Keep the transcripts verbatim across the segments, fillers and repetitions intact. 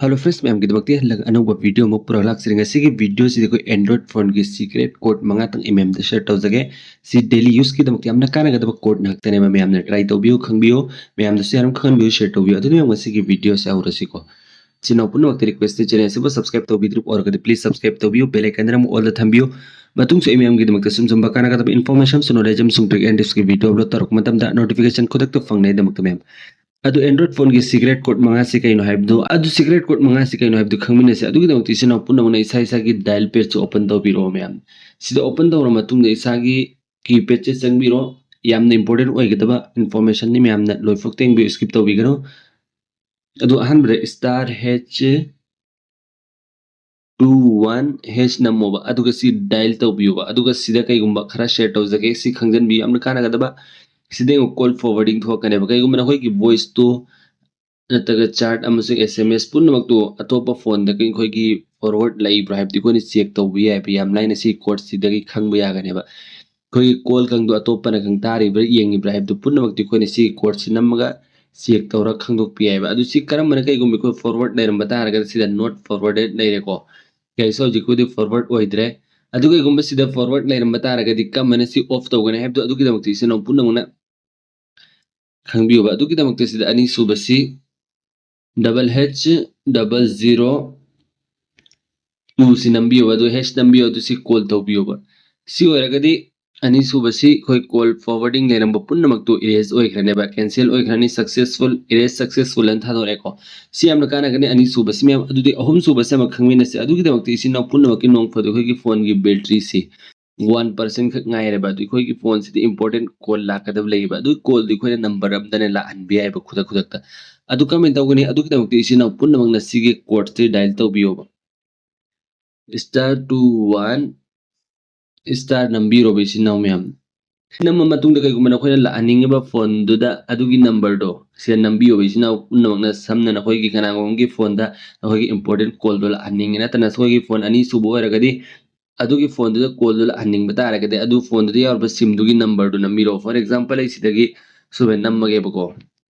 Hello friends, ꯃꯌꯥꯝꯒꯤꯗꯃꯛꯇ ꯍꯜꯂꯛ ꯑꯅꯧꯕ video ꯑꯃ ꯄꯨꯔꯛ ꯂꯥꯛꯆꯔꯤ꯫ ꯉꯁꯤꯒꯤ video ꯁꯤꯗ ꯑꯩꯈꯣꯏ Android phone ꯒꯤ secret code ꯃꯉꯥꯇꯪ ꯑꯩ ꯃꯌꯥꯝꯗ share ꯇꯧꯖꯒꯦ꯫ ꯁꯤ daily use ꯀꯤꯗꯃꯛꯇ ꯌꯥꯝꯅ ꯀꯥꯟꯅꯒꯗꯕ code ꯉꯥꯛꯇꯅꯦꯕ꯫ ꯃꯌꯥꯝꯅ try ꯇꯧꯕꯤꯌꯨ, ꯈꯪꯕꯤꯌꯨ, ꯃꯌꯥꯝꯗꯁꯨ ꯌꯥꯝ ꯈꯪꯍꯟꯕꯤꯌꯨ, share ꯇꯧꯕꯤꯌꯨ꯫ ꯑꯗꯨꯅ ꯃꯌꯥꯝ ꯉꯁꯤꯒꯤ video ꯁꯦ ꯍꯧꯔꯁꯤꯀꯣ꯫ ꯏꯆꯤꯟ ꯏꯅꯥꯎ ꯄꯨꯝꯅꯃꯛꯇ request ꯅꯤ, channel ꯑꯁꯤꯕꯨ subscribe ꯇꯧꯕꯤꯗ꯭ꯔꯤꯕ ꯑꯣꯏꯔꯒꯗꯤ please subscribe ꯇꯧꯕꯤꯌꯨ, bell icon ꯗ ꯑꯃꯨꯛ all ꯗ ꯊꯝꯕꯤꯌꯨ꯫ ꯃꯇꯨꯡꯁꯨ ꯑꯩ ꯃꯌꯥꯝꯒꯤꯗꯃꯛꯇ ꯁꯨꯝ ꯁꯨꯝꯕ ꯀꯥꯟꯅꯒꯗꯕ information, knowledge ꯑꯃꯁꯨꯡ trick and tricks ꯀꯤ video upload ꯇꯧꯔꯛꯄ ꯃꯇꯝꯗ notification ꯈꯨꯗꯛꯇ ꯐꯪꯅꯕꯒꯤꯗꯃꯛꯇ ꯃꯌꯥꯝ꯫ ꯑꯗꯨ Android phone ꯒꯤ secret code ꯃꯉꯥꯁꯤ ꯀꯩꯅꯣ ꯍꯥꯏꯕꯗꯨ, ꯑꯗꯨ secret code ꯃꯉꯥꯁꯤ ꯀꯩꯅꯣ ꯍꯥꯏꯕꯗꯨ ꯈꯪꯃꯤꯟꯅꯁꯤ꯫ ꯑꯗꯨꯒꯤꯗꯃꯛꯇ ꯏꯆꯤꯟ ꯏꯅꯥꯎ ꯄꯨꯝꯅꯃꯛꯅ ꯏꯁꯥ ꯏꯁꯥꯒꯤ dial pad ꯁꯨ open ꯇꯧꯕꯤꯔꯛꯑꯣ ꯃꯌꯥꯝ꯫ ꯁꯤꯗ open ꯇꯧꯔ ꯃꯇꯨꯡꯗ ꯏꯁꯥꯒꯤ keypad ꯁꯦ ꯆꯪꯕꯤꯔꯣ꯫ ꯌꯥꯝꯅ important ꯑꯣꯏꯒꯗꯕ information ꯅꯤ, ꯃꯌꯥꯝꯅ ꯂꯣꯏꯐꯥꯎ ꯌꯦꯡꯕꯤꯌꯨ, skip ꯇꯧꯕꯤꯒꯅꯨ꯫ ꯑꯗꯨ ꯑꯍꯥꯟꯕꯗ star H two one hash ꯅꯝꯃꯣꯕ, ꯑꯗꯨꯒ ꯁꯤ dial ꯇꯧꯕꯤꯌꯨꯕ꯫ ꯑꯗꯨꯒ ꯁꯤꯗ ꯀꯩꯒꯨꯝꯕ ꯈꯔ share ꯇꯧꯖꯒꯦ, ꯁꯤ ꯈꯪꯖꯟꯕꯤꯌꯨ, ꯌꯥꯝꯅ ꯀꯥꯟꯅꯒꯗꯕ꯫ ꯁꯤꯗ ꯌꯦꯡꯉꯨ, call forwarding ꯊꯣꯛꯂꯛꯀꯅꯦꯕ꯫ ꯀꯩꯒꯨꯝꯕ ꯅꯈꯣꯏꯒꯤ voice ꯇꯨ ꯅꯠꯇ꯭ꯔꯒ chat ꯑꯃꯁꯨꯡ S M S ꯄꯨꯝꯅꯃꯛꯇꯨ ꯑꯇꯣꯞꯄ phone ꯗ ꯑꯩꯈꯣꯏꯒꯤ forward ꯂꯩꯕ꯭ꯔꯥ ꯍꯥꯏꯕꯗꯤ ꯑꯩꯈꯣꯏꯅ check ꯇꯧꯕ ꯌꯥꯏꯕ꯫ ꯌꯥꯝ ꯂꯥꯏꯅ ꯁꯤ code ꯁꯤꯗꯒꯤ ꯈꯪꯕ ꯌꯥꯒꯅꯦꯕ꯫ ꯑꯩꯈꯣꯏꯒꯤ call ꯈꯪꯗꯣ ꯑꯇꯣꯞꯄꯅ ꯈꯪ ꯇꯥꯔꯤꯕ꯭ꯔꯥ ꯌꯦꯡꯉꯤꯕ꯭ꯔꯥ ꯍꯥꯏꯕꯗꯨ ꯄꯨꯝꯅꯃꯛꯇꯤ ꯑꯩꯈꯣꯏꯅ ꯁꯤꯒꯤ code ꯁꯤ ꯅꯝꯃꯒ check ꯇꯧꯔꯒ ꯈꯪꯗꯣꯛꯄ ꯌꯥꯏꯕ꯫ ꯑꯗꯨ ꯁꯤ ꯀꯔꯝꯕꯅ, ꯀꯩꯒꯨꯝꯕ ꯑꯩꯈꯣꯏ forward ꯂꯩꯔꯝꯕ ꯇꯥꯔꯒꯗꯤ ꯁꯤꯗ not forwarded ꯂꯩꯔꯦꯀꯣ꯫ ꯀꯩꯁꯨ ꯍꯧꯖꯤꯛꯄꯨꯗꯤ forward ꯑꯣꯏꯗ꯭ꯔꯦ꯫ ꯑꯗꯨ ꯀꯩꯒꯨꯝꯕ ꯁꯤꯗ forward ꯂꯩꯔꯝꯕ ꯇꯥꯔꯒꯗꯤ ꯀꯔꯝꯕꯅ ꯁꯤ off ꯇꯧꯒꯅꯤ ꯍꯥꯏꯕꯗꯨ ꯑꯗꯨꯒꯤꯗꯃꯛꯇ ꯏꯆꯤꯟ ꯏꯅꯥꯎ ꯄꯨꯝꯅꯃꯛꯅ ꯈꯪꯕꯤꯌꯨꯕ꯫ ꯑꯗꯨꯒꯤꯗꯃꯛꯇ ꯁꯤꯗ ꯑꯅꯤꯁꯨꯕꯁꯤ double H double zero two ꯁꯤ ꯅꯝꯕꯤꯌꯨꯕ꯫ ꯑꯗꯨ H ꯅꯝꯕꯤꯌꯨ, ꯑꯗꯨ ꯁꯤ call ꯇꯧꯕꯤꯌꯨꯕ꯫ ꯁꯤ ꯑꯣꯏꯔꯒꯗꯤ ꯑꯅꯤꯁꯨꯕꯁꯤ ꯑꯩꯈꯣꯏ call forwarding ꯂꯩꯔꯝꯕ ꯄꯨꯝꯅꯃꯛꯇꯨ erase ꯑꯣꯏꯈ꯭ꯔꯅꯦꯕ, cancel ꯑꯣꯏꯈ꯭ꯔꯅꯤ, successful, erase successful ꯑꯅ ꯊꯥꯗꯣꯔꯛꯑꯦꯀꯣ꯫ ꯁꯤ ꯌꯥꯝꯅ ꯀꯥꯟꯅꯒꯅꯤ ꯑꯅꯤꯁꯨꯕꯁꯤ ꯃꯌꯥꯝ꯫ ꯑꯗꯨꯗꯤ ꯑꯍꯨꯝꯁꯨꯕꯁꯤ ꯑꯃ ꯈꯪꯃꯤꯟꯅꯁꯦ꯫ ꯑꯗꯨꯒꯤꯗꯃꯛꯇ ꯏꯆꯤꯟ ꯏꯅꯥꯎ ꯄꯨꯝꯅꯃꯛꯀꯤ ꯅꯣꯡ ꯐꯥꯗꯣꯛ ꯑꯩꯈꯣꯏꯒꯤ phone ꯒꯤ battery ꯁꯤ one percent ꯈꯛ ꯉꯥꯏꯔꯦꯕ꯫ ꯑꯗꯨ ꯑꯩꯈꯣꯏꯒꯤ phone ꯁꯤꯗ important call ꯂꯥꯛꯀꯗꯕ ꯂꯩꯌꯦꯕ꯫ ꯑꯗꯨ call ꯗꯤ ꯑꯩꯈꯣꯏꯅ number ꯑꯃꯗꯅꯦ ꯂꯥꯛꯍꯟꯕ ꯌꯥꯏꯕ ꯈꯨꯗꯛ ꯈꯨꯗꯛꯇ꯫ ꯑꯗꯨ ꯀꯃꯥꯏꯅ ꯇꯧꯒꯅꯤ? ꯑꯗꯨꯒꯤꯗꯃꯛꯇ ꯏꯆꯤꯟ ꯏꯅꯥꯎ ꯄꯨꯝꯅꯃꯛꯅ ꯁꯤꯒꯤ code ꯁꯤ dial ꯇꯧꯕꯤꯌꯣꯕ꯫ Star two one star ꯅꯝꯕꯤꯔꯣꯕ ꯏꯆꯤꯟ ꯏꯅꯥꯎ ꯃꯌꯥꯝ꯫ ꯁꯤ ꯅꯝꯃ ꯃꯇꯨꯡꯗ ꯀꯩꯒꯨꯝꯕ ꯅꯈꯣꯏꯅ ꯂꯥꯛꯍꯟꯅꯤꯡꯉꯤꯕ phone ꯗꯨꯗ ꯑꯗꯨꯒꯤ number ꯗꯣ ꯁꯤꯗ ꯅꯝꯕꯤꯌꯣꯕ ꯏꯆꯤꯟ ꯏꯅꯥꯎ ꯄꯨꯝꯅꯃꯛꯅ꯫ ꯁꯝꯅ ꯅꯈꯣꯏꯒꯤ ꯀꯅꯥꯒꯨꯝꯕ ꯑꯃꯒꯤ phone ꯗ ꯅꯈꯣꯏꯒꯤ important call ꯗꯣ ꯂꯥꯛꯍꯟꯅꯤꯡꯉꯤ, ꯅꯠꯇ꯭ꯔꯒ ꯅꯈꯣꯏꯒꯤ phone ꯑꯅꯤ ꯁꯨꯕ ꯑꯣꯏꯔꯒꯗꯤ ꯑꯗꯨꯒꯤ phone ꯗꯨꯗ call ꯗꯣ ꯂꯥꯛꯍꯟꯅꯤꯡꯕ ꯇꯥꯔꯒꯗꯤ ꯑꯗꯨ phone ꯗꯨꯗ ꯌꯥꯎꯔꯤꯕ sim ꯗꯨꯒꯤ number ꯗꯨ ꯅꯝꯕꯤꯔꯣ꯫ For example ꯑꯩ ꯁꯤꯗꯒꯤ ꯁꯨꯃꯥꯏꯅ ꯅꯝꯃꯒꯦꯕꯀꯣ꯫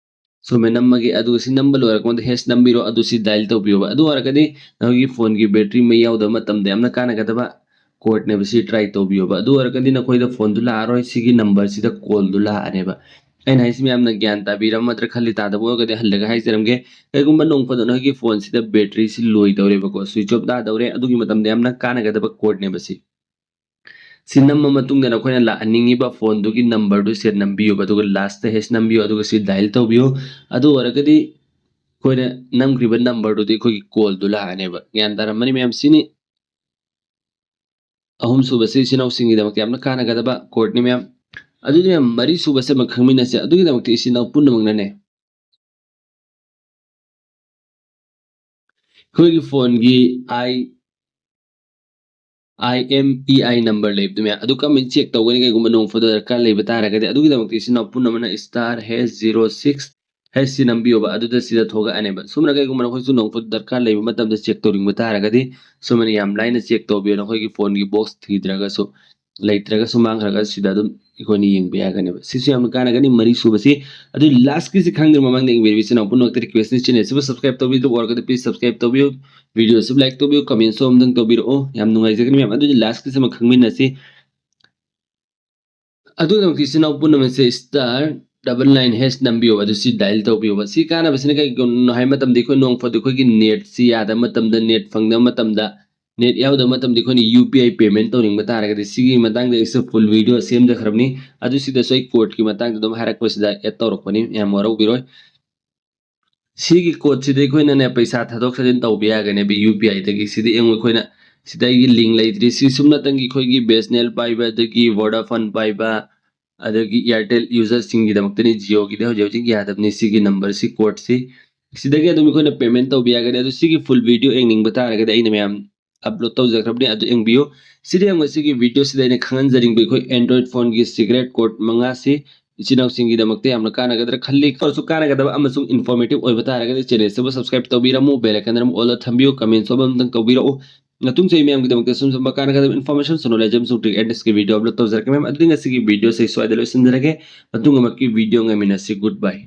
ꯁꯨꯃꯥꯏꯅ ꯅꯝꯃꯒꯦ꯫ ꯑꯗꯨꯒ ꯁꯤ ꯅꯝꯕ ꯂꯣꯏꯔꯛꯄꯗ ꯍꯦꯁ ꯅꯝꯕꯤꯔꯣ, ꯑꯗꯨ ꯁꯤ ꯗꯥꯏꯜ ꯇꯧꯕꯤꯌꯣꯕ꯫ ꯑꯗꯨ ꯑꯣꯏꯔꯒꯗꯤ ꯅꯈꯣꯏꯒꯤ ꯐꯣꯟꯒꯤ ꯕꯦꯇ꯭ꯔꯤ ꯃꯩ ꯌꯥꯎꯗꯕ ꯃꯇꯝꯗ ꯌꯥꯝꯅ ꯀꯥꯟꯅꯒꯗꯕ ꯀꯣꯗꯅꯦꯕ ꯁꯤ, ꯇ꯭ꯔꯥꯏ ꯇꯧꯕꯤꯌꯣꯕ꯫ ꯑꯗꯨ ꯑꯣꯏꯔꯒꯗꯤ ꯅꯈꯣꯏꯗ ꯐꯣꯟꯗꯨ ꯂꯥꯛꯑꯔꯣꯏ, ꯁꯤꯒꯤ ꯅꯝꯕꯔꯁꯤꯗ ꯀꯣꯜꯗꯨ ꯂꯥꯛꯑꯅꯦꯕ꯫ ꯑꯩꯅ ꯍꯥꯏꯁꯤ ꯃꯌꯥꯝꯅ ꯒ꯭ꯌꯥꯟ ꯇꯥꯕꯤꯔꯝꯃꯗ꯭ꯔꯥ ꯈꯜꯂꯤ, ꯇꯥꯗꯕ ꯑꯣꯏꯔꯒꯗꯤ ꯍꯜꯂꯒ ꯍꯥꯏꯖꯔꯝꯒꯦ꯫ ꯀꯩꯒꯨꯝꯕ ꯅꯣꯡ ꯐꯥꯗꯣꯛ ꯅꯈꯣꯏꯒꯤ ꯐꯣꯟꯁꯤꯗ ꯕꯦꯇ꯭ꯔꯤꯁꯤ ꯂꯣꯏꯗꯧꯔꯦꯕꯀꯣ, ꯁ꯭ꯋꯤꯆ ꯑꯣꯐ ꯇꯥꯗꯧꯔꯦ, ꯑꯗꯨꯒꯤ ꯃꯇꯝꯗ ꯌꯥꯝꯅ ꯀꯥꯟꯅꯒꯗꯕ ꯀꯣꯗꯅꯦꯕ ꯁꯤ꯫ ꯁꯤ ꯅꯝꯃ ꯃꯇꯨꯡꯗ ꯅꯈꯣꯏꯅ ꯂꯥꯛꯍꯟꯅꯤꯡꯉꯤꯕ ꯐꯣꯟꯗꯨꯒꯤ ꯅꯝꯕꯔꯗꯨ ꯁꯤꯗ ꯅꯝꯕꯤꯌꯣꯕ, ꯑꯗꯨꯒ ꯂꯥꯁꯇ ꯍꯦꯁ ꯅꯝꯕꯤꯌꯣ, ꯑꯗꯨꯒ ꯁꯤ ꯗꯥꯏꯜ ꯇꯧꯕꯤꯌꯣ꯫ ꯑꯗꯨ ꯑꯣꯏꯔꯒꯗꯤ ꯑꯩꯈꯣꯏꯅ ꯅꯝꯈ꯭ꯔꯤꯕ ꯅꯝꯕꯔꯗꯨꯗꯤ ꯑꯩꯈꯣꯏꯒꯤ ꯀꯣꯜꯗꯨ ꯂꯥꯛꯑꯅꯦꯕ꯫ ꯒ꯭ꯌꯥꯟ ꯇꯥꯔꯝꯃꯅꯤ ꯃꯌꯥꯝ꯫ ꯁꯤꯅꯤ ꯑꯍꯨꯝꯁꯨꯕꯁꯤ ꯏꯆꯤꯟ ꯏꯅꯥꯎꯁꯤꯡꯒꯤꯗꯃꯛꯇ ꯌꯥꯝꯅ ꯀꯥꯟꯅꯒꯗꯕ ꯀꯣꯗꯅꯤ ꯃꯌꯥꯝ꯫ ꯑꯗꯨꯗꯤ ꯃꯌꯥꯝ, ꯃꯔꯤꯁꯨꯕꯁꯤ ꯑꯃ ꯈꯪꯃꯤꯟꯅꯁꯦ꯫ ꯑꯗꯨꯒꯤꯗꯃꯛꯇ ꯏꯆꯤꯟ ꯏꯅꯥꯎ ꯄꯨꯝꯅꯃꯛꯅꯅꯦ, ꯑꯩꯈꯣꯏꯒꯤ ꯐꯣꯟꯒꯤ ꯑꯥꯏ, ꯑꯥꯏ ꯑꯦꯝ ꯏ ꯑꯥꯏ ꯅꯝꯕꯔ ꯂꯩꯕꯗꯨ ꯃꯌꯥꯝ ꯑꯗꯨ ꯀꯔꯝꯍꯥꯏꯅ ꯆꯦꯛ ꯇꯧꯒꯅꯤ? ꯀꯩꯒꯨꯝꯕ ꯅꯣꯡ ꯐꯥꯗꯣꯛ ꯗꯔꯀꯥꯔ ꯂꯩꯕ ꯇꯥꯔꯒꯗꯤ, ꯑꯗꯨꯒꯤꯗꯃꯛꯇ ꯏꯆꯤꯟ ꯏꯅꯥꯎ ꯄꯨꯝꯅꯃꯛꯅ star has zero six has ꯁꯤ ꯅꯝꯕꯤꯌꯣꯕ, ꯑꯗꯨꯗ ꯁꯤꯗ ꯊꯣꯛꯂꯛꯑꯅꯦꯕ꯫ ꯁꯨꯝꯅ ꯀꯩꯒꯨꯝꯕ ꯅꯈꯣꯏꯁꯨ ꯅꯣꯡ ꯐꯥꯗꯣꯛ ꯗꯔꯀꯥꯔ ꯂꯩꯕ ꯃꯇꯝꯗ ꯆꯦꯛ ꯇꯧꯅꯤꯡꯕ ꯇꯥꯔꯒꯗꯤ ꯁꯨꯃꯥꯏꯅ ꯌꯥꯝ ꯂꯥꯏꯅ ꯆꯦꯛ ꯇꯧꯕꯤꯌꯣ, ꯅꯈꯣꯏꯒꯤ ꯐꯣꯟꯒꯤ ꯕꯣꯛꯁ ꯊꯤꯗ꯭ꯔꯒꯁꯨ, ꯂꯩꯇ꯭ꯔꯒꯁꯨ ꯃꯥꯡꯈ꯭ꯔꯒ ꯁꯤꯗ ꯑꯗꯨꯝ ꯑꯩꯈꯣꯏꯅ ꯌꯦꯡꯕ ꯌꯥꯒꯅꯦꯕ꯫ ꯁꯤꯁꯨ ꯌꯥꯝꯅ ꯀꯥꯟꯅꯒꯅꯤ꯫ ꯃꯔꯤ ꯁꯨꯕꯁꯤ, ꯑꯗꯨ ꯂꯥꯁꯀꯤꯁꯤ ꯈꯪꯗ꯭ꯔꯤꯕ ꯃꯃꯥꯡꯗ ꯌꯦꯡꯕꯤꯔꯤꯕ ꯏꯆꯤꯟ ꯏꯅꯥꯎ ꯄꯨꯝꯅꯃꯛꯇ ꯔꯤꯀ꯭ꯋꯦꯁꯅꯤ, ꯆꯦꯅꯦꯜꯁꯤꯕꯨ ꯁꯕꯁꯀ꯭ꯔꯥꯏꯕ ꯇꯧꯕꯤꯗꯕ ꯑꯣꯏꯔꯒꯗꯤ ꯄ꯭ꯂꯤꯁ ꯁꯕꯁꯀ꯭ꯔꯥꯏꯕ ꯇꯧꯕꯤꯌꯨ, ꯚꯤꯗꯤꯑꯣꯁꯤꯕꯨ ꯂꯥꯏꯛ ꯇꯧꯕꯤꯌꯨ, ꯀꯃꯦꯟꯁꯨ ꯑꯃꯇꯪ ꯇꯧꯕꯤꯔꯛꯑꯣ, ꯌꯥꯝ ꯅꯨꯡꯉꯥꯏꯖꯒꯅꯤ ꯃꯌꯥꯝ꯫ ꯑꯗꯨꯗꯤ ꯂꯥꯁꯀꯤꯁꯤ ꯑꯃ ꯈꯪꯃꯤꯟꯅꯁꯤ꯫ ꯑꯗꯨꯒꯤꯗꯃꯛꯇ ꯏꯆꯤꯟ ꯏꯅꯥꯎ ꯄꯨꯝꯅꯃꯛꯁꯦ ꯁ꯭ꯇꯥꯔ ꯗꯕꯜ ꯅꯥꯏꯟ ꯍꯦꯁ ꯅꯝꯕꯤꯌꯣ, ꯑꯗꯨ ꯁꯤ ꯗꯥꯏꯜ ꯇꯧꯕꯤꯌꯣꯕ꯫ ꯁꯤ ꯀꯥꯟꯅꯕꯁꯤꯅ ꯀꯩꯒꯤꯅꯣ ꯍꯥꯏꯕ ꯃꯇꯝꯗ ꯑꯩꯈꯣꯏ ꯅꯣꯡ ꯐꯥꯗꯣꯛ ꯑꯩꯈꯣꯏꯒꯤ ꯅꯦꯠꯁꯤ ꯌꯥꯗꯕ ꯃꯇꯝꯗ, ꯅꯦꯠ ꯐꯪꯗꯕ ꯃꯇꯝꯗ, ꯅꯦꯠ ꯌꯥꯎꯗꯕ ꯃꯇꯝꯗ ꯑꯩꯈꯣꯏꯅ ꯌꯨ ꯄꯤ ꯑꯥꯏ ꯄꯦꯃꯦꯟ ꯇꯧꯅꯤꯡꯕ ꯇꯥꯔꯒꯗꯤ ꯁꯤꯒꯤ ꯃꯇꯥꯡꯗ ꯑꯩꯁꯨ ꯐꯨꯜ ꯚꯤꯗꯤꯑꯣ ꯁꯦꯝꯖꯈ꯭ꯔꯕꯅꯤ꯫ ꯑꯗꯨ ꯁꯤꯗꯁꯨ ꯑꯩ ꯀꯣꯗꯀꯤ ꯃꯇꯥꯡꯗ ꯑꯗꯨꯝ ꯍꯥꯏꯔꯛꯄꯁꯤꯗ ꯑꯦꯗ ꯇꯧꯔꯛꯄꯅꯤ, ꯃꯌꯥꯝ ꯋꯥꯔꯧꯕꯤꯔꯣꯏ꯫ ꯁꯤꯒꯤ ꯀꯣꯗꯁꯤꯗ ꯑꯩꯈꯣꯏꯅꯅꯦ ꯄꯩꯁꯥ ꯊꯥꯗꯣꯛ ꯊꯥꯖꯤꯟ ꯇꯧꯕ ꯌꯥꯒꯅꯦꯕ ꯌꯨ ꯄꯤ ꯑꯥꯏꯗꯒꯤ꯫ ꯁꯤꯗ ꯌꯦꯡꯉꯨ, ꯑꯩꯈꯣꯏꯅ ꯁꯤꯗ ꯑꯩꯒꯤ ꯂꯤꯡ ꯂꯩꯇ꯭ꯔꯤ꯫ ꯁꯤ ꯁꯨꯞꯅꯇꯪꯒꯤ ꯑꯩꯈꯣꯏꯒꯤ ꯕꯤ ꯑꯦꯁ ꯑꯦꯟ ꯑꯦꯜ ꯄꯥꯏꯕ, ꯑꯗꯒꯤ ꯚꯣꯗꯥꯐꯣꯟ ꯄꯥꯏꯕ, ꯑꯗꯒꯤ ꯏꯌꯥꯔꯇꯦꯜ ꯌꯨꯖꯔꯁꯤꯡꯒꯤꯗꯃꯛꯇꯅꯤ꯫ ꯖꯤꯑꯣꯒꯤꯗꯤ ꯍꯧꯖꯤꯛ ꯍꯧꯖꯤꯛ ꯌꯥꯗꯕꯅꯤ ꯁꯤꯒꯤ ꯅꯝꯕꯔꯁꯤ, ꯀꯣꯗꯁꯤ꯫ ꯁꯤꯗꯒꯤ ꯑꯗꯨꯝ ꯑꯩꯈꯣꯏꯅ ꯄꯦꯃꯦꯟ ꯇꯧꯕ ꯌꯥꯒꯅꯤ꯫ ꯑꯗꯨ ꯁꯤꯒꯤ ꯐꯨꯜ ꯚꯤꯗꯤꯑꯣ ꯌꯦꯡꯅꯤꯡꯕ ꯇꯥꯔꯒꯗꯤ ꯑꯩꯅ ꯃꯌꯥꯝ ꯑꯞꯂꯣꯗ ꯇꯧꯖꯈ꯭ꯔꯕꯅꯤ, ꯑꯗꯨ ꯌꯦꯡꯕꯤꯌꯨ꯫ ꯁꯤꯗ ꯌꯦꯡꯉꯨ, ꯁꯤꯒꯤ ꯚꯤꯗꯤꯑꯣꯁꯤꯗ ꯑꯩꯅ ꯈꯪꯍꯟꯖꯅꯤꯡꯕ ꯑꯩꯈꯣꯏ ꯑꯦꯟꯗ꯭ꯔꯣꯏꯗ ꯐꯣꯟꯒꯤ ꯁꯤꯀ꯭ꯔꯦꯠ ꯀꯣꯗ ꯃꯉꯥꯁꯤ ꯏꯆꯤꯟ ꯏꯅꯥꯎꯁꯤꯡꯒꯤꯗꯃꯛꯇ ꯌꯥꯝꯅ ꯀꯥꯟꯅꯒꯗ꯭ꯔꯥ ꯈꯜꯂꯤ꯫ ꯈꯔꯁꯨ ꯀꯥꯟꯅꯒꯗꯕ ꯑꯃꯁꯨꯡ ꯏꯟꯐꯣꯔꯃꯦꯇꯤꯚ ꯑꯣꯏꯕ ꯇꯥꯔꯒꯗꯤ ꯆꯦꯅꯦꯜꯁꯤꯕꯨ ꯁꯕꯁꯀ꯭ꯔꯥꯏꯕ ꯇꯧꯕꯤꯔꯝꯃꯨ, ꯕꯦꯜ ꯑꯥꯏꯀꯟ ꯑꯃ ꯑꯣꯜꯗ ꯊꯝꯕꯤꯌꯨ, ꯀꯃꯦꯟꯁꯨ ꯑꯃꯇꯪ ꯇꯧꯕꯤꯔꯛꯎ꯫ ꯃꯇꯨꯡꯁꯨ ꯑꯩ ꯃꯌꯥꯝꯒꯤꯗꯃꯛꯇ ꯁꯨꯝ ꯁꯨꯝꯕ ꯀꯥꯟꯅꯒꯗꯕ ꯏꯟꯐꯣꯔꯃꯦꯁꯟ, ꯅꯣꯂꯦꯖ ꯑꯃꯁꯨꯡ ꯇ꯭ꯔꯤꯛ ꯑꯦꯟ ꯇ꯭ꯔꯤꯛꯁꯀꯤ ꯚꯤꯗꯤꯑꯣ ꯑꯞꯂꯣꯗ ꯇꯧꯖꯔꯛꯀꯦ ꯃꯌꯥꯝ꯫ ꯑꯗꯨꯗꯤ ꯉꯁꯤꯒꯤ ꯚꯤꯗꯤꯑꯣꯁꯦ ꯁ꯭ꯋꯥꯏꯗ ꯂꯣꯏꯁꯤꯟꯖꯔꯒꯦ꯫ ꯃꯇꯨꯡ ꯑꯃꯛꯀꯤ ꯚꯤꯗꯤꯑꯣ ꯉꯥꯏꯃꯤꯟꯅꯁꯤ꯫ ꯒꯨꯗ ꯕꯥꯏ꯫